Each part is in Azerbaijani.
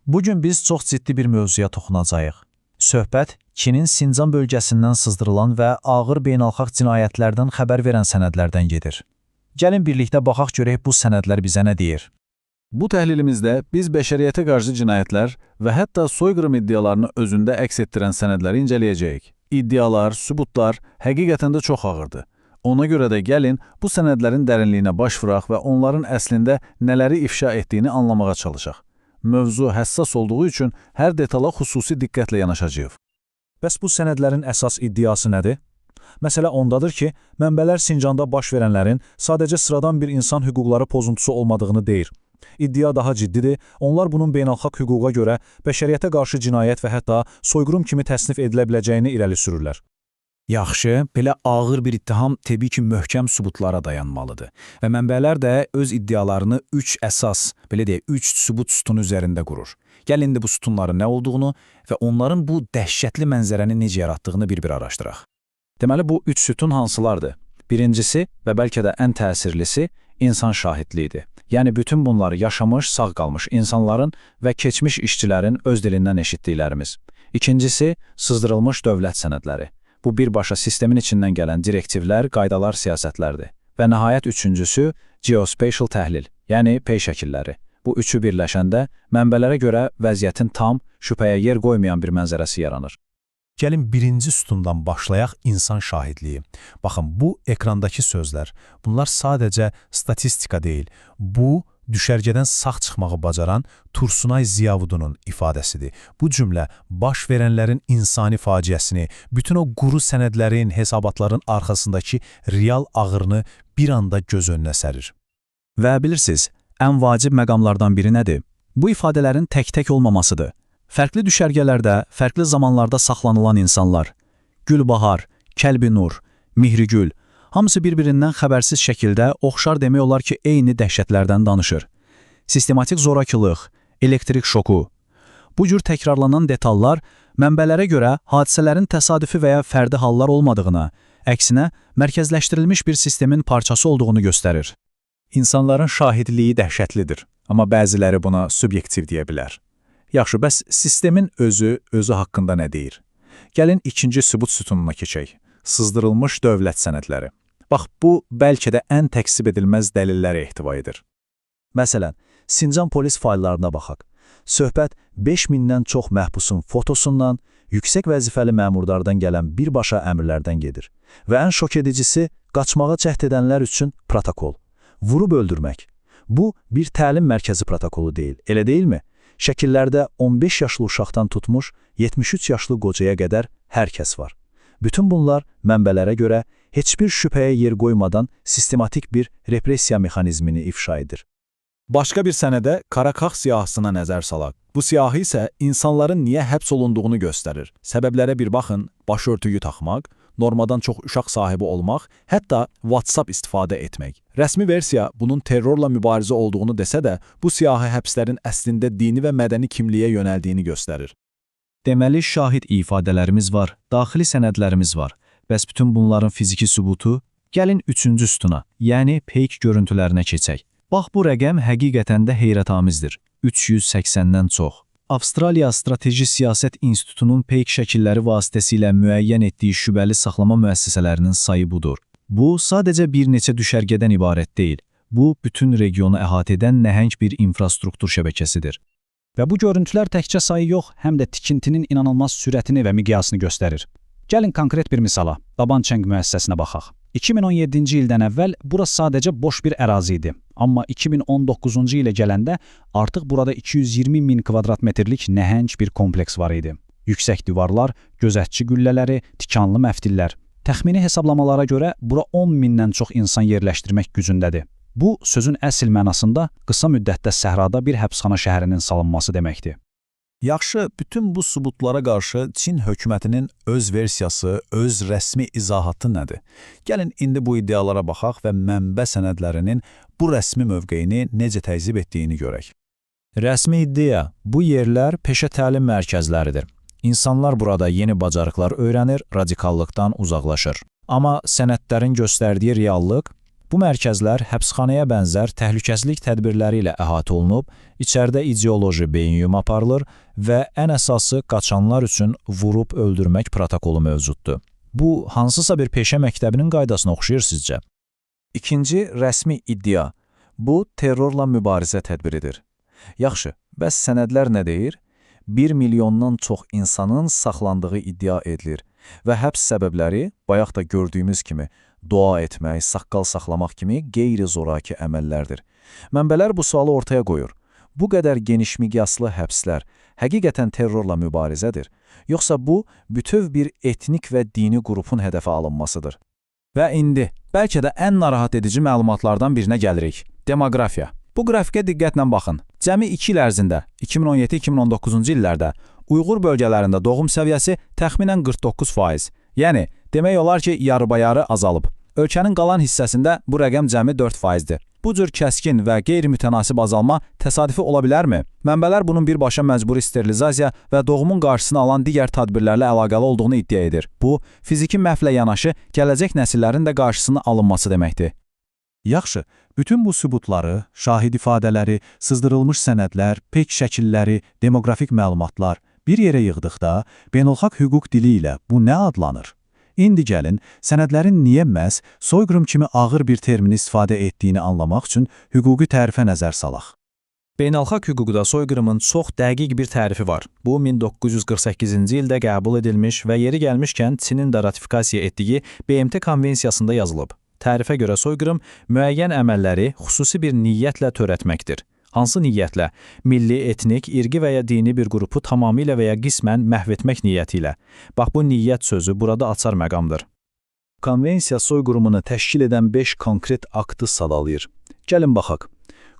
Bugün biz çox ciddi bir mövzuya toxunacağıq. Söhbət Çinin Sincan bölgəsindən sızdırılan və ağır beynəlxalq cinayətlərdən xəbər verən sənədlərdən gedir. Gəlin birlikdə baxaq görək bu sənədlər bizə nə deyir. Bu təhlilimizdə biz bəşəriyyətə qarşı cinayətlər və hətta soyqırım iddialarını özündə əks etdirən sənədləri incələyəcəyik. İddialar, sübutlar həqiqətən də çox ağırdır. Ona görə də gəlin bu sənədlərin dərinliyinə baş vuraq və onların əslində nələri ifşa etdiyini anlamağa çalışaq. Mövzu həssas olduğu üçün hər detala xüsusi diqqətlə yanaşacağıq. Bəs bu sənədlərin əsas iddiası nədir? Məsələ ondadır ki, mənbələr Sincanda baş verənlərin sadəcə sıradan bir insan hüquqları pozuntusu olmadığını deyir. İddia daha ciddidir, onlar bunun beynəlxalq hüquqa görə bəşəriyyətə qarşı cinayət və hətta soyqırım kimi təsnif edilə biləcəyini irəli sürürlər. Yaxşı, belə ağır bir ittiham təbii ki, möhkəm sübutlara dayanmalıdır. Və mənbələr də öz iddialarını üç əsas, belə deyək, üç sübut sütunu üzərində qurur. Gəlin indi bu sütunların nə olduğunu və onların bu dəhşətli mənzərəni necə yaratdığını bir-bir araşdıraq. Deməli, bu üç sütun hansılardır? Birincisi və bəlkə də ən təsirlisi insan şahidliyidir. Yəni bütün bunları yaşamış, sağ qalmış insanların və keçmiş işçilərin öz dilindən eşitdiklərimiz. İkincisi, sızdırılmış dövlət sənədləri. Bu birbaşa sistemin içindən gələn direktivlər, qaydalar, siyasətlərdir. Və nəhayət üçüncüsü, geospatial təhlil, yəni pey şəkilləri. Bu üçü birləşəndə mənbələrə görə vəziyyətin tam, şübhəyə yer qoymayan bir mənzərəsi yaranır. Gəlin birinci sütundan başlayaq, insan şahidliyi. Baxın, bu ekrandakı sözlər, bunlar sadəcə statistika deyil. Bu, düşərgədən sağ çıxmağı bacaran Tursunay Ziyavudunun ifadəsidir. Bu cümlə baş verənlərin insani faciəsini, bütün o quru sənədlərin, hesabatların arxasındakı real ağrını bir anda göz önünə sərir. Və bilirsiniz, ən vacib məqamlardan biri nədir? Bu ifadələrin tək-tək olmamasıdır. Fərqli düşərgələrdə, fərqli zamanlarda saxlanılan insanlar, Gülbahar, Kəlbinur, Mihrigül, hamısı bir-birindən xəbərsiz şəkildə oxşar, demək olar ki, eyni dəhşətlərdən danışır. Sistematik zorakılıq, elektrik şoku. Bu cür təkrarlanan detallar mənbələrə görə hadisələrin təsadüfi və ya fərdi hallar olmadığını, əksinə mərkəzləşdirilmiş bir sistemin parçası olduğunu göstərir. İnsanların şahidliyi dəhşətlidir, amma bəziləri buna subyektiv deyə bilər. Yaxşı, bəs sistemin özü özü haqqında nə deyir? Gəlin ikinci sübut sütununa keçək. Sızdırılmış dövlət sənədləri. Bax, bu bəlkə də ən təkzib edilməz dəlilləri ehtiva edir. Məsələn, Sincan polis fayllarına baxaq. Söhbət 5000-dən çox məhbusun fotosundan, yüksək vəzifəli məmurlardan gələn birbaşa əmrlərdən gedir. Və ən şok edicisi, qaçmağa cəhd edənlər üçün protokol. Vurub öldürmək. Bu, bir təlim mərkəzi protokolu deyil, elə deyilmi? Şəkillərdə 15 yaşlı uşaqdan tutmuş 73 yaşlı qocaya qədər hər kəs var. Bütün bunlar mənbələrə görə heç bir şübhəyə yer qoymadan sistematik bir repressiya mexanizmini ifşa edir. Başqa bir sənədə Qaraqax siyahısına nəzər salaq. Bu siyahı isə insanların niyə həbs olunduğunu göstərir. Səbəblərə bir baxın: başörtüyü taxmaq, normadan çox uşaq sahibi olmaq, hətta WhatsApp istifadə etmək. Rəsmi versiya bunun terrorla mübarizə olduğunu desə də, bu siyahı həbslərin əslində dini və mədəni kimliyə yönəldiyini göstərir. Deməli, şahid ifadələrimiz var, daxili sənədlərimiz var. Bəs bütün bunların fiziki sübutu? Gəlin üçüncü sütuna, yəni peyk görüntülərinə keçək. Bax, bu rəqəm həqiqətən də heyrətamizdir. 380-dən çox. Avstraliya Strateji Siyasət İnstitutunun peyk şəkilləri vasitəsilə müəyyən etdiyi şübhəli saxlama müəssisələrinin sayı budur. Bu, sadəcə bir neçə düşərgədən ibarət deyil. Bu, bütün regionu əhatə edən nəhəng bir infrastruktur şəbəkəsidir. Və bu görüntülər təkcə sayı yox, həm də tikintinin inanılmaz sürətini və miqyasını göstərir. Gəlin konkret bir misala, Dabançəng müəssisəsinə baxaq. 2017-ci ildən əvvəl bura sadəcə boş bir ərazi idi. Amma 2019-cu ilə gələndə artıq burada 220 min kvadrat metrlik nəhəng bir kompleks var idi. Yüksək divarlar, gözətçi qüllələri, tikanlı məftillər. Təxmini hesablamalara görə bura 10 mindən çox insan yerləşdirmək gücündədir. Bu, sözün əsl mənasında qısa müddətdə səhrada bir həbsxana şəhərinin salınması deməkdir. Yaxşı, bütün bu sübutlara qarşı Çin hökumətinin öz versiyası, öz rəsmi izahatı nədir? Gəlin indi bu iddialara baxaq və mənbə sənədlərinin bu rəsmi mövqeyini necə təkzib etdiyini görək. Rəsmi iddia: bu yerlər peşə təlim mərkəzləridir. İnsanlar burada yeni bacarıqlar öyrənir, radikallıqdan uzaqlaşır. Amma sənədlərin göstərdiyi reallıq, Bu mərkəzlər həbsxanaya bənzər təhlükəsizlik tədbirləri ilə əhatə olunub, içəridə ideoloji beyin aparılır və ən əsası qaçanlar üçün vurub öldürmək protokolu mövcuddur. Bu, hansısa bir peşə məktəbinin qaydasına oxşayır sizcə? İkinci rəsmi iddia. Bu, terrorla mübarizə tədbiridir. Yaxşı, bəs sənədlər nə deyir? 1 milyondan çox insanın saxlandığı iddia edilir və həbs səbəbləri, bayaq da gördüyümüz kimi, dua etmək, saqqal saxlamaq kimi qeyri-zoraki əməllərdir. Mənbələr bu sualı ortaya qoyur. Bu qədər geniş miqyaslı həbslər həqiqətən terrorla mübarizədir, yoxsa bu, bütöv bir etnik və dini qrupun hədəfə alınmasıdır? Və indi, bəlkə də ən narahat edici məlumatlardan birinə gəlirik. Demoqrafiya. Bu qrafikə diqqətlə baxın. Cəmi 2 il ərzində, 2017-2019-cu illərdə Uyğur bölgələrində doğum səviyyəsi təxminən 49%. Yəni, demək olar ki, yarıbayarı azalıb. Ölkənin qalan hissəsində bu rəqəm cəmi 4%-dir. Bu cür kəskin və qeyri-mütənasib azalma təsadüfi ola bilərmi? Mənbələr bunun birbaşa məcburi sterilizasiya və doğumun qarşısını alan digər tədbirlərlə əlaqəli olduğunu iddia edir. Bu, fiziki məhvlə yanaşı gələcək nəsillərin də qarşısını alınması deməkdir. Yaxşı, bütün bu sübutları, şahid ifadələri, sızdırılmış sənədlər, pek şəkilləri, demoqrafik məlumatlar bir yerə yığdıqda beynəlxalq hüquq dili ilə bu nə adlanır? İndi gəlin, sənədlərin niyə məhz soyqırım kimi ağır bir termini istifadə etdiyini anlamaq üçün hüquqi tərifə nəzər salaq. Beynəlxalq hüquqda soyqırımın çox dəqiq bir tərifi var. Bu 1948-ci ildə qəbul edilmiş və yeri gəlmişkən Çinin də ratifikasiya etdiyi BMT konvensiyasında yazılıb. Tərifə görə soyqırım müəyyən əməlləri xüsusi bir niyyətlə törətməkdir. Hansı niyyətlə? Milli, etnik, irqi və ya dini bir qrupu tamamilə və ya qismən məhv etmək niyyəti ilə. Bax bu niyyət sözü burada açar məqamdır. Konvensiya soyqırımını təşkil edən 5 konkret aktı sadalayır. Gəlin baxaq.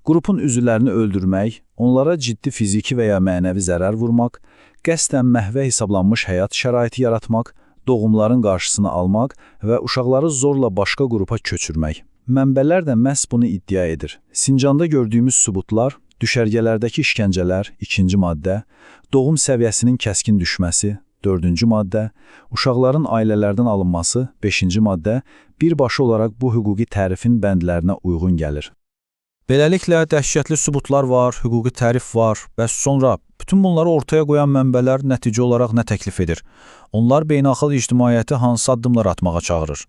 Qrupun üzvlərini öldürmək, onlara ciddi fiziki və ya mənəvi zərər vurmaq, qəsdən məhvə hesablanmış həyat şəraiti yaratmaq, doğumların qarşısını almaq və uşaqları zorla başqa qrupa köçürmək. Mənbələr də məhz bunu iddia edir. Sincanda gördüyümüz sübutlar, düşərgələrdəki işgəncələr, ikinci maddə, doğum səviyyəsinin kəskin düşməsi, dördüncü maddə, uşaqların ailələrdən alınması, beşinci maddə, birbaşa olaraq bu hüquqi tərifin bəndlərinə uyğun gəlir. Beləliklə, dəhşətli sübutlar var, hüquqi tərif var. Bəs sonra bütün bunları ortaya qoyan mənbələr nəticə olaraq nə təklif edir? Onlar beynəlxalq ictimaiyyəti hansı addımlar atmağa çağırır?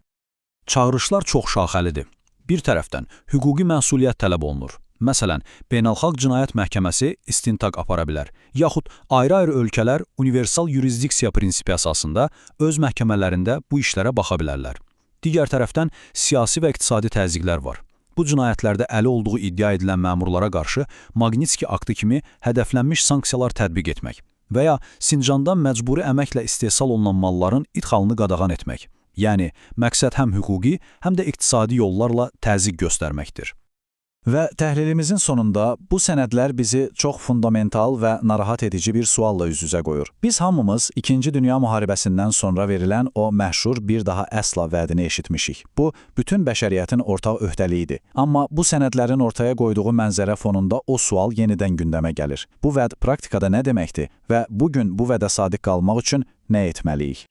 Çağırışlar çox şaxəlidir. Bir tərəfdən hüquqi məsuliyyət tələb olunur. Məsələn, Beynəlxalq Cinayət Məhkəməsi istintaq apara bilər, yaxud ayrı-ayrı ölkələr universal yurisdiksiya prinsipi əsasında öz məhkəmələrində bu işlərə baxa bilərlər. Digər tərəfdən siyasi və iqtisadi təzyiqlər var. Bu cinayətlərdə əli olduğu iddia edilən məmurlara qarşı Magnitski aktı kimi hədəflənmiş sanksiyalar tətbiq etmək və ya Sincanda məcburi əməklə istehsal olunan malların idxalını qadağan etmək. Yəni, məqsəd həm hüquqi, həm də iqtisadi yollarla təzyiq göstərməkdir. Və təhlilimizin sonunda bu sənədlər bizi çox fundamental və narahat edici bir sualla üz-üzə qoyur. Biz hamımız İkinci Dünya Müharibəsindən sonra verilən o məşhur bir daha əsla vədini eşitmişik. Bu, bütün bəşəriyyətin ortaq öhdəliyi idi. Amma bu sənədlərin ortaya qoyduğu mənzərə fonunda o sual yenidən gündəmə gəlir. Bu vəd praktikada nə deməkdir və bugün bu vədə sadiq qalmaq üçün nə etməliyik?